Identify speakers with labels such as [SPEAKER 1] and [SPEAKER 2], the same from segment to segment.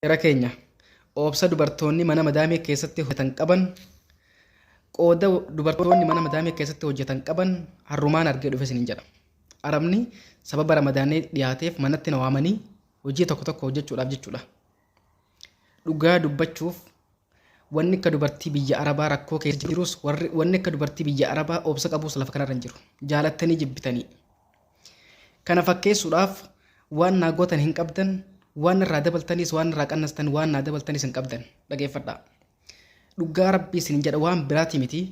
[SPEAKER 1] Jara keenya, obsa dubartoonni mana madaamii keessatti hojjetan qaban, qooda dubartoonni mana madaamii keessatti hojjetan qaban harrumaan argee dhufe isiniin jedha. Arabni sababa Ramadaanee dhiyaateef manatti na waamanii hojii tokko tokko hojjechuudhaaf jechuudha. Dhugaa dubbachuuf, wanni akka dubartii biyya Arabaa rakkoo keessa jirus, wanni akka dubartii biyya Arabaa obsa qabus lafa kanarra hin jiru. Jaalattanii jibbitanii. Kana fakkeessuudhaaf waan naa gootan hin qabdan, waan irraa dabaltaniis, waan irraa qannastan, waan naa dabaltaniis hin qabdan. Dhageeffadhaa. Dhugaa Rabbii isin jedha, waan biraati miti.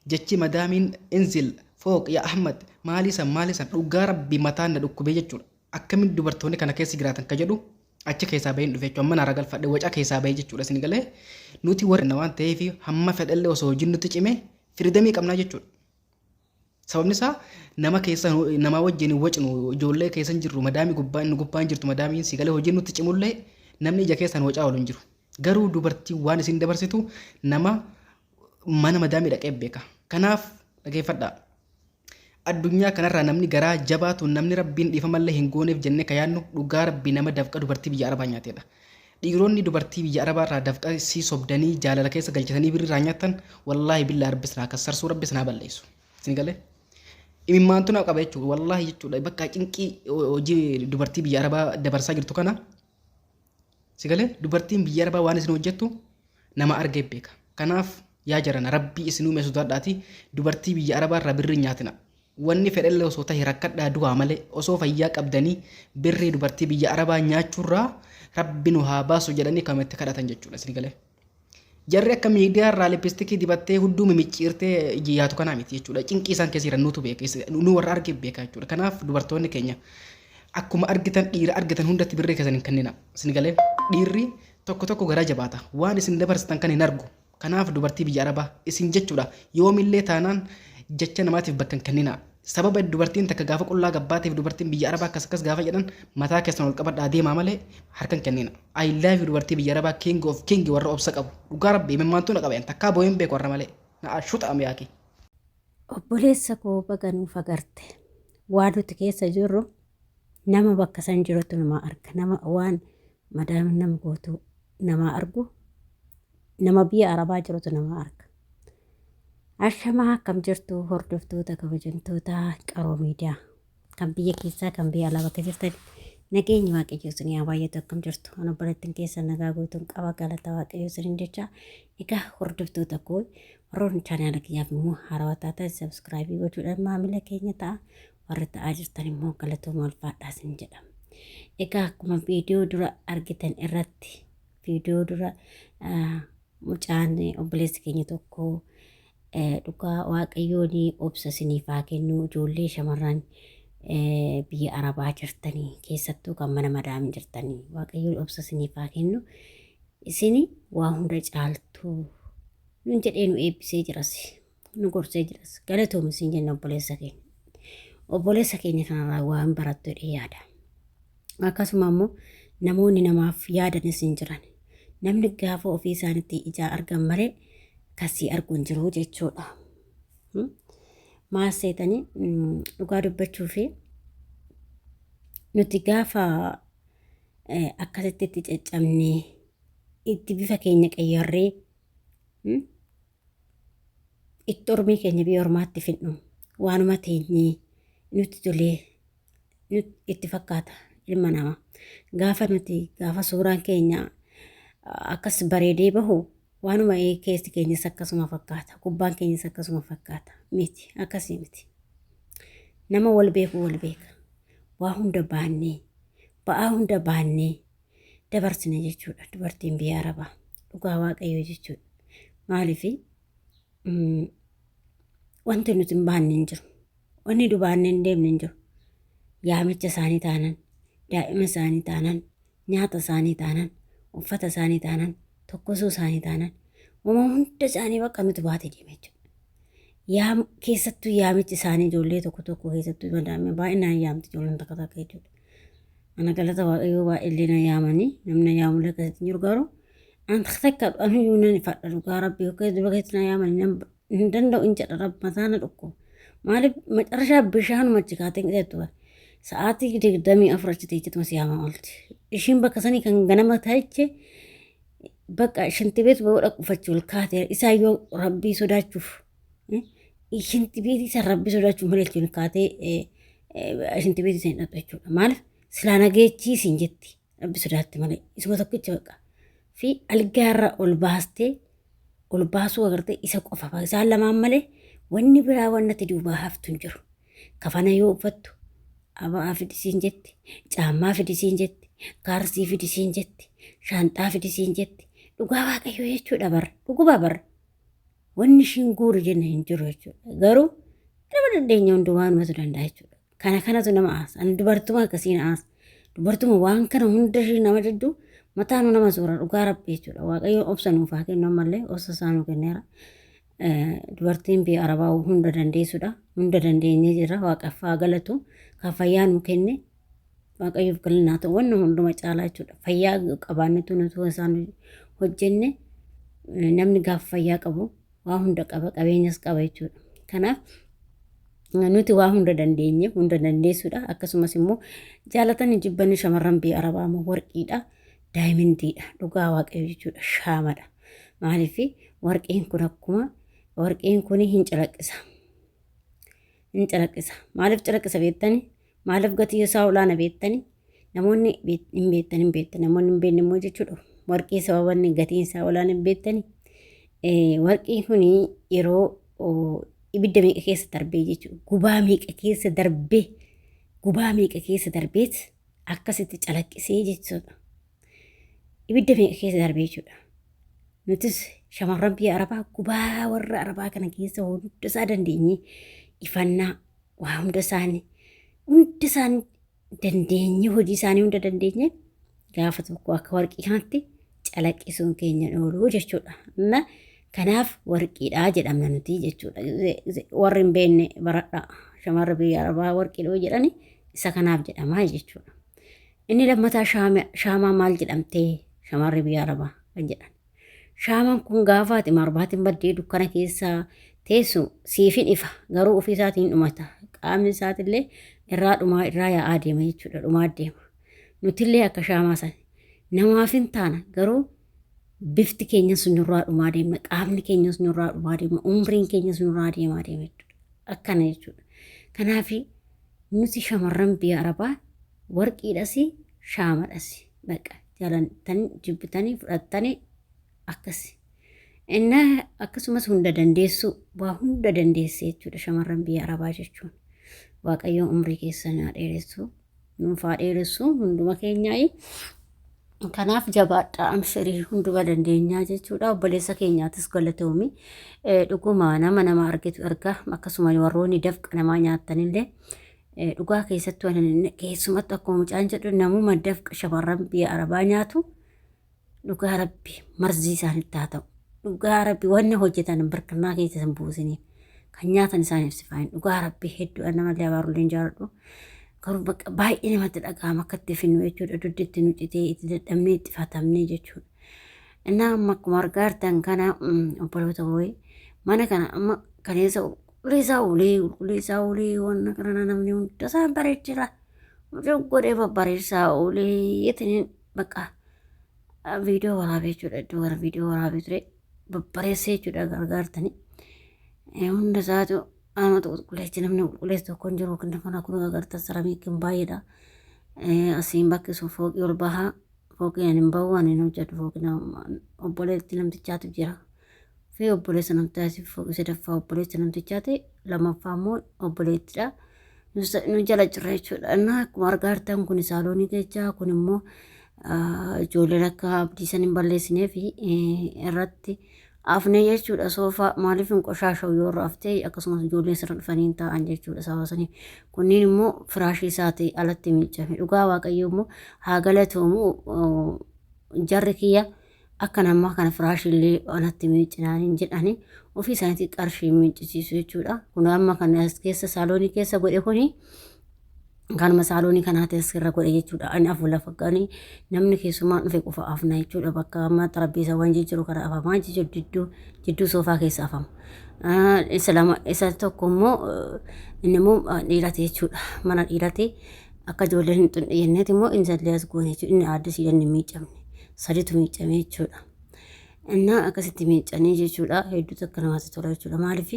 [SPEAKER 1] Jechi madaamiin "انزل فوق يا Ahmad" maalii san maalii san, dhugaa Rabbii mataan na dhukkubee jechuudha. Akkamiin dubartoonni kana keessa jiraatan ka jedhu achi keessaa baheen dhufe jechuudha. Amma naara galfadhe waca keessaa bahee jechuudha. Isin galee, nuti warra waan ta'eef hamma fedhallee osoo hojiin nutti cime freedomii qabnaa jechuudha. Sababni isaa nama keessa namaa wajjin hin wacnu, ijoollee keessa hin jirru, madaamii gubbaa inni gubbaa hin jirtu madaamiin. Si galee, hojiin nutti cimullee namni ija keessaan wacaa oolu hin jiru. Garuu dubartii waan isin dabarsitu nama mana madaamii dhaqee beeka. Kanaaf dhageeffadhaa. Addunyaa kanarraa namni garaa jabaatu, namni Rabbiin dhiifamallee hin gooneef jennee ka yaadnu, dhugaa Rabbii, nama dafqa dubartii biyya Arabaa nyaatedha. Dhiironni dubartii biyya Arabaa irraa dafqa sii sobdanii jaalala keessa galchatanii birrii irraa nyaattan, wallaahi billaa Rabbis naa kassarsuu, Rabbis naa balleessu. Isin galee? Imimmaantu na qaba jechuudha. Wallaahi jechuudha. Bakka cinqii hojii dubartii biyya Arabaa dabarsaa jirtu kana, si galee, dubartiin biyya Arabaa waan isin hojjettu nama argee beeka. Kanaaf yaa jarana, Rabbii isin uume sodaadhaati dubartii biyya Arabaa irraa birrii nyaatina. Wanni fedhallee osoo tahe rakkadhaa du'aa malee, osoo fayyaa qabdanii birrii dubartii biyya Arabaa nyaachuurraa Rabbi nu haa baasu jedhanii kan itti kadhatan jechuudha, isin galee. Jarri akka miidiyaa irraa lipstickii dibattee hudduu mimicciirtee yaatu kanaa miti jechuudha. Cinqii isaan keessa jiran nutu beeka. Nu warra arge beeka jechuudha. Kanaaf dubartoonni keenya, akkuma argitan dhiira argitan hundatti birrii keessan hin kennina. Isin galee, dhiirri tokko tokko garaa jabaata. Waan isin dabarsitan kan hin argu. Kanaaf dubartii biyya Arabaa isin jechuudha. Yoomillee taanaan jecha namaatiif bakka hin kennina. Sababa dubartiin takka gaafa qullaa gabbaateef dubartiin biyya Arabaa akkas akkas gaafa jedhan, mataa keessan ol qabadhaa deemaa malee harka hin kennina. I love you, dubartii biyya Arabaa, king of king, warra obsa qabu. Dhugaa Rabbi imimmaantu na qaba, takkaa boo'een beeku warra malee. Na ashuxa amyaaki.
[SPEAKER 2] Obboleessa koo, baga nuuf agarte. Waan nuti keessa jirru nama bakka san jirutu nama arga. Nama waan madaamin nama gootu nama argu, nama biyya Arabaa jirutu nama arga. Ashamaa, akkam jirtu hordoftoota kabajamtoota Qaroo Miidiyaa? Kan biyya keessaa, kan biyya alaa bakka jirtan, nageenyi Waaqayyoo isin haa baay'atu. Akkam jirtu? Ana obboleettiin keessa nagaa guutuun qaba, galata Waaqayyoo isiniin jecha. Egaa hordoftoota koo, warroonni chaanaala kiyyaaf immoo haarawaa taatan subscribe gochuudhaan maamila keenya ta'a. Warri ta'aa jirtan immoo galatooma, ulfaadhaa isin jedha. Egaa akkuma viidiyoo dura argitan irratti, viidiyoo dura mucaan obboleessi keenya tokko, dhugaa Waaqayyoon obsa isiniif haa kennu, ijoollee shamarran biyya Arabaa jirtanii, keessattuu kan mana madaam jirtanii, Waaqayyoon obsa isiniif haa kennu, isin waa hunda caaltuu nun jedhee nu eebbisee jiras, nu gorsee jiras. Galatoom isin jenna obboleessa keenya. Obboleessa keenya kanarraa waan barattu jedhee yaada. Akkasuma immoo namoonni namaaf yaadanis hin jiran. Namni gaafa ofii isaaniitti ijaa argan malee kasii argu hin jiru jechuudha. Maal seetanii, dhugaa dubbachuu fi nuti gaafa akkasitti itti caccabnee, itti bifa keenya qayyarree, itti ormii keenya biyya ormaatti fidnu, waanuma teenyee nutti tolee itti fakkaata ilma namaa. Gaafa nuti gaafa suuraan keenya akkas bareedee bahu, waanuma keessi keenyas akkasuma fakkaata. Gubbaan keenyas akkasuma fakkaata. Miti, akkasii miti. Nama wal beeku wal beeka. Waa hunda baannee, ba'aa hunda baannee dabarsina jechuudha dubartiin biyya Arabaa. Dhugaa Waaqayyoo jechuudha. Maaliif, wanti nuti hin baanne hin jiru. Wanni dubaannee hin deemne hin jiru. Yaamicha isaanii taanan, daa'ima isaanii taanan, nyaata isaanii taanan, uffata isaanii taanan, tokkosuu isaanii taanan, wama hunda isaanii bakka nuti baatee deema jechuudha. Yaam keessattuu yaamichi isaanii ijoollee tokko tokko, keessattuu madaamii baay'inaan yaamti ijoolleen takka takka jechuudha. Ana galata Waaqayyoo baay'eellee na yaamanii, namni na yaamullee akkasitti hin jiru, garuu an takka anuyyuu nan ifadha. Dhugaa Rabbii yookiin dura keessatti na yaamanii nan hin danda'u hin jedha, Rabbi mataa na dhukkuba. Maaliif, macarashaa bishaanuma achi kaatee hin qixeettu bara. Sa'aatii 24 achi teechetuma si yaamaa oolti. Ishiin bakka sanii kan ganama taa'iche bakka shintibeet ba'uu dhaqu ol kaatee isaa yoo rabbii sodaachuuf shintibeet isa rabbii sodaachuuf malee ol kaatee shintibeet isa hin dhaqxu jechuudha. Maaliif silaa nageechii siin jetti rabbi sodaatti malee isuma tokkicha bakka fi algaarra ol baastee ol baasuu agartee isa qofa isaan lamaan malee wanni biraa wannati duubaa haftu hin jiru. Kafana yoo uffattu aba'aa fidisiin jetti, caammaa fidisiin jetti, kaarsii fidisiin jetti, shaanxaa fidisiin jetti. Dhugaa Waaqayyoo jechuudha bara dhuguma bara. Wanni ishiin guuru jenne hin jiru jechuudha. Garuu nama dandeenya hundumaa numatu danda'a jechuudha. Kana kanatu nama aasa. Ani dubartuma akkasiin aasa. Dubartuma waan kana hunda ishii nama diddu mataanuu nama soora dhugaa rabbi jechuudha. Waaqayyoon obsa nuuf haa kennu ammallee obsa isaa nuu kenneera. Dubartiin biyya Arabaa hunda dandeessudha. Hunda dandeenyee jira. Waaqaaf haa galatu. Kan fayyaa nuu kenne Waaqayyoof galanni haa ta'u. Wanni hunduma caalaa jechuudha. Fayyaa qabaannetu nuti isaan hojjenne namni gaafa fayyaa qabu waa hunda qaba qabeenyas qaba jechuudha. Kanaaf nuti waa hunda dandeenye hunda dandeessuudha. Akkasumas immoo jaalatanii jibbanii shamarran biyya Arabaa immoo warqiidha. Daayimendiidha. Dhugaa Waaqayyo jechuudha. Shaamadha. Maaliif warqiin kun akkuma warqiin kun hin calaqqisa. Hin calaqqisa. Maaliif calaqqisa beektani? Maaliif gatii isaa olaana beektani? Namoonni hin beektan hin beektan. Namoonni hin beekne immoo jechuudha. Warqii sababa inni gatiin isaa olaana hin beektani. Warqiin kun yeroo ibidda meeqa keessa darbee jechuudha. Gubaa meeqa keessa darbee gubaa meeqa keessa darbeet akkasitti calaqqisee jechuudha. Ibidda meeqa keessa darbee jechuudha. Nutis shamarran biyya Arabaa gubaa warra Arabaa kana keessa hunda isaa dandeenyee ifannaa waa hunda isaanii hunda isaanii dandeenyee hojii isaanii hunda dandeenyee gaafa tokko akka warqii kanatti calaqqisuun keenya ooluu jechuudha. Na kanaaf warqiidha jedhamna nuti jechuudha. Warri hin beekne baradha. Shamarri biyya Arabaa warqiidha yoo jedhani isa kanaaf jedhama jechuudha. Inni lammataa shaamaa maal jedhamtee shamarri biyya Arabaa kan jedhan. Shaamaan kun gaafa ati marbaatiin baddee dukkana keessa teessu siifin ifa garuu ofii isaatiin dhumata. Qaamni isaatillee irraa dhumaa irraa yaa'aa deema jechuudha dhumaa deema. Nutillee akka shaamaa sana namaaf hin taana garuu bifti keenyas nurraa dhumaa deema qaamni keenyas nurraa dhumaa deema umriin keenyas nurraa deemaa deema jechuudha. Akkana jechuudha. Kanaaf nuti shamarran biyya Arabaa warqiidhas shaamadhas baqa jaalantanii jibbitanii fudhattanii akkasi. Innaa akkasumas hunda dandeessuu waa hunda dandeesse jechuudha shamarran biyya Arabaa jechuun. Waaqayyoon umrii keessan haa dheeressu nuuf haa dheeressu hunduma keenyaayi. Kanaaf jabaadhaa amshirii hunduma dandeenyaa jechuudha. Obboleessa keenyaatis galatoomi. Dhuguma nama nama argetu arga. Akkasuma warroonni dafqa namaa nyaattanillee dhugaa keessattuu keessumattuu akkuma mucaan jedhu namuma dafqa shamarran biyya Arabaa nyaatu dhugaa rabbi marzii isaanitti haa ta'u. Dhugaa rabbi wanni hojjetan barkannaa keessa hin buusiniif. Kan nyaatan isaaniif sifaayin. Dhugaa rabbi hedduu namallee abaarullee hin jaalladhu. Garuu bakka baay'ee namatti dhaga'ama akka itti finnu jechuudha. Dugdi itti nu citee itti dadhabnee itti fatamnee jechuudha. Innaa amma akkuma argaa jirtan kana obboloota wayii mana kana amma kaleessa qulqulleessaa oolee qulqulleessaa oolee waan kana namni hunda isaan bareechira. Godhee babbareessaa oolee ittiin bakka viidiyoo waraabee jechuudha. Iddoo gara viidiyoo waraabee ture babbareessee jechuudha gargaartanii. Hunda isaatu anumatu qulqulleessi namni qulqulleessu tokko hin jiru. Kana kun agartan saramiikiin baay'eedha. Asiin bakki sun fooqii ol bahaa. Fooqii ani hin bahu ani hin hojjedhu fooqii obboleetti namtichaatu jira. Fi obboleessa namtichaati fooqii sadaffaa obboleessa namtichaati lammaffaa immoo obboleettidha. Nu jala jira jechuudha. Innaa akkuma argaa jirtan kun saaloonii keessa kun immoo ijoolleen akka abdiisan hin balleessinee fi irratti afne jechuudha. Soofaa maaliif hin qoshaashawu yoo irra aftee akkasumas ijoolleen sirra dhufanii hin taa'an jechuudha sababa sanii. Kunniin immoo firaashii isaati alatti miiccame. Dhugaa Waaqayyo immoo haa galatoomu jarri kiyya akka namaa kana firaashii illee anatti miiccinaan hin jedhani ofii isaaniitti qarshii miiccisiisu jechuudha. Kun amma kan as keessa saaloonii keessa godhe kuni kanuma saaloonii kanaa asirra godhe jechuudha. Ani afu lafa gani namni keessumaan dhufe qofa afna jechuudha. Bakka amma xarapheezawwan jijjiiru kana afamaa jechuudha. Jidduu jidduu soofaa keessa afama. Isa lama isa tokko immoo inni immoo dhiirati jechuudha. Mana dhiirati. Akka ijoolleen hin xunne jenneeti immoo inni sallee as goone jechuudha. Inni aaddisiidhaan hin miicamne. Saditu miicame jechuudha. Innaa akkasitti miicanii jechuudha. Hedduu takka namatti tola jechuudha. Maaliif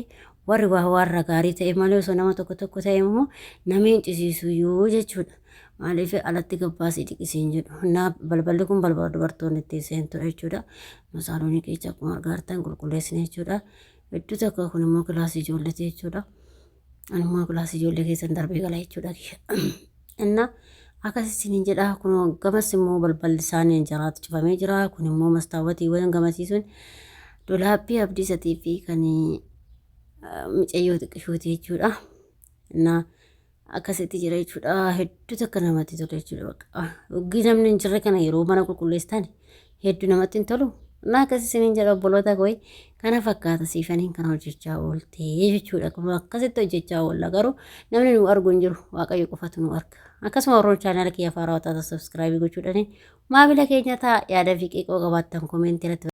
[SPEAKER 2] warri waa warra gaarii ta'e malee osoo nama tokko tokko ta'e immoo nama hin cisiisuyyuu jechuudha. Maaliif alatti gabbaasii dhiqisiin jedhu. Innaa balballi kun balbala dubartoonni ittiin seentudha jechuudha. Saaloonii keessa akkuma argaa jirtan qulqulleessine jechuudha. Hedduu takka kun immoo kilaasii ijoolleeti jechuudha. Ani immoo kilaasii ijoollee keessan darbee gala jechuudha. Innaa akkas isiniin jedha. Kun gamas immoo balballi isaanii jaraatu cufamee jira. Kun immoo mastaawwatiiwwan gamasiisuun dolaabbii abdii isatii fi kan micayyoo xiqqishuuti jechuudha. Innaa akkasitti jira jechuudha. Hedduu takka namatti tola jechuudha. Bakka hoggii namni hin jirre kana yeroo mana qulqulleessitan hedduu namatti hin tolu. Naa akkas isiniin jedha obboloota koo, kana fakkaata siifaniin kana hojjechaa ooltee jechuudha. Akkuma akkasitti hojjechaa oolla garuu namni nu argu hin jiru, Waaqayyo qofatu nu arga. Akkasuma warroon chaanaala kiyya faaraa taata subscribe gochuudhaan maamila keenya ta'a. Yaada fi qeeqoo qabaattan comment irratti.